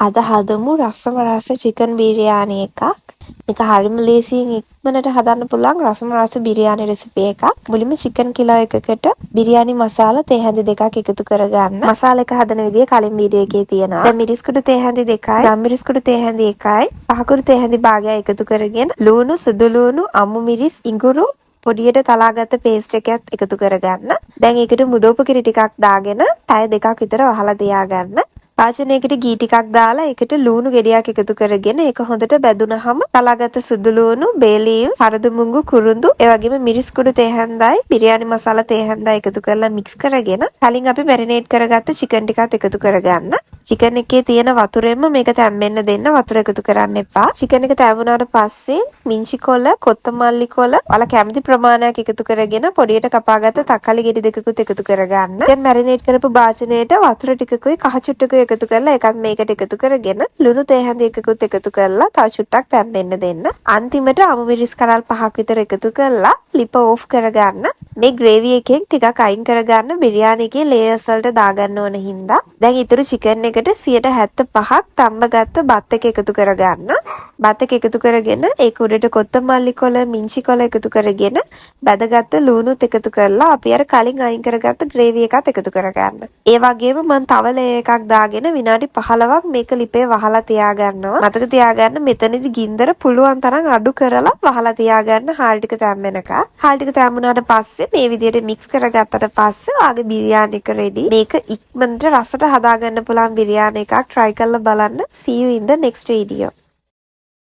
අද හදමු රසම රස චිකන් බිරියානි එකක්. මේක හරිම ලේසියෙන් ඉක්මනට හදන්න පුළුවන් රසම රස බිරියානි රෙසිපි එකක්. මුලින්ම චිකන් කිලෝ එකකට බිරියානි මසාලා තේ හැඳි 2ක් එකතු කරගන්න. මසාලා එක හදන විදිය කලින් වීඩියෝ එකේ තියෙනවා. දැන් මිරිස් කුඩු තේ හැඳි 2යි, දම් මිරිස් කුඩු තේ හැඳි 1යි, පහ කුඩු තේ හැඳි භාගයයි එකතු කරගෙන ලූණු, සුදු ලූණු, අමු මිරිස්, ඉඟුරු පොඩියට තලාගත්ත පේස්ට් එකත් එකතු කරගන්න. දැන් ඒකට මුදෝපු කිරි ටිකක් දාගෙන පැය 2ක් විතර වහලා තියාගන්න. භාජනයකට ගී ටිකක් දාලා ඒකට ලූණු ගෙඩියක් එකතු කරගෙන ඒක හොඳට බැදුනහම තලාගත්ත සුදු ලූණු, බේ ලීව්ස්, හරදු මුංගු, කුරුඳු, ඒ වගේම මිරිස් කුඩු තේ හැන්දයි, බිරියානි මසාලා තේ හැන්දයි එකතු කරලා මික්ස් කරගෙන කලින් අපි මැරිනේට් කරගත්ත චිකන් ටිකත් එකතු කරගන්න. චිකන් එකේ තියෙන වතුරෙන්ම මේක තැම්බෙන්න දෙන්න, වතුර එකතු කරන්න එපා. චිකන් එක තැඹුණාට පස්සේ මිංචි කොළ, කොත්තමල්ලි කොළ ඔයාලා කැමති ප්‍රමාණයක් එකතු කරගෙන පොඩියට කපාගත්ත තක්කාලි ගෙඩි දෙකකුත් එකතු කරගන්න. දැන් මැරිනේට් කරපු භාජනයට වතුර ටිකකුයි කහ චුට්ටකුයි එකතු කරලා ඒකත් මේකට එකතු කරගෙන ලුණු තේ හැඳි එකකුත් එකතු කරලා තව චුට්ටක් තැම්බෙන්න දෙන්න. අන්තිමට අමු මිරිස් කරල් 5ක් විතර එකතු කරලා ලිප ඕෆ් කරගන්න. මේ ග්‍රේවි එකෙන් ටිකක් අයින් කරගන්න, බිරියානි එකේ ලේයර්ස් වලට දාගන්න ඕන හින්දා. දැන් ඉතුරු චිකන් එකට 75%ක් තම්බගත්ත බත් එක එකතු කරගන්න. බත් එක එකතු කරගෙන ඒක උඩට කොත්තමල්ලි කොළ, මිංචි කොළ එකතු කරගෙන බැදගත්ත ලූණුත් එකතු කරලා අපි අර කලින් අයින් කරගත්ත ග්‍රේවි එකත් එකතු කරගන්න. ඒ වගේම මං තව ලේයර් එකක් දාගෙන විනාඩි 15ක් මේක ලිපේ වහලා තියාගන්නවා. මතක තියාගන්න, මෙතනදි ගින්දර පුළුවන් තරම් අඩු කරලා වහලා තියාගන්න හාල් ටික තැම්බෙනකම්. හාල් ටික තැම්බුනාට පස්සේ මේ විදිහට මික්ස් කරගත්තට පස්සේ ඔයාගේ බිරියානි එක රෙඩි. මේක ඉක්මනට රසට හදාගන්න පුළුවන් බිරියානි එකක්. Try කරලා බලන්න. See you in the next video.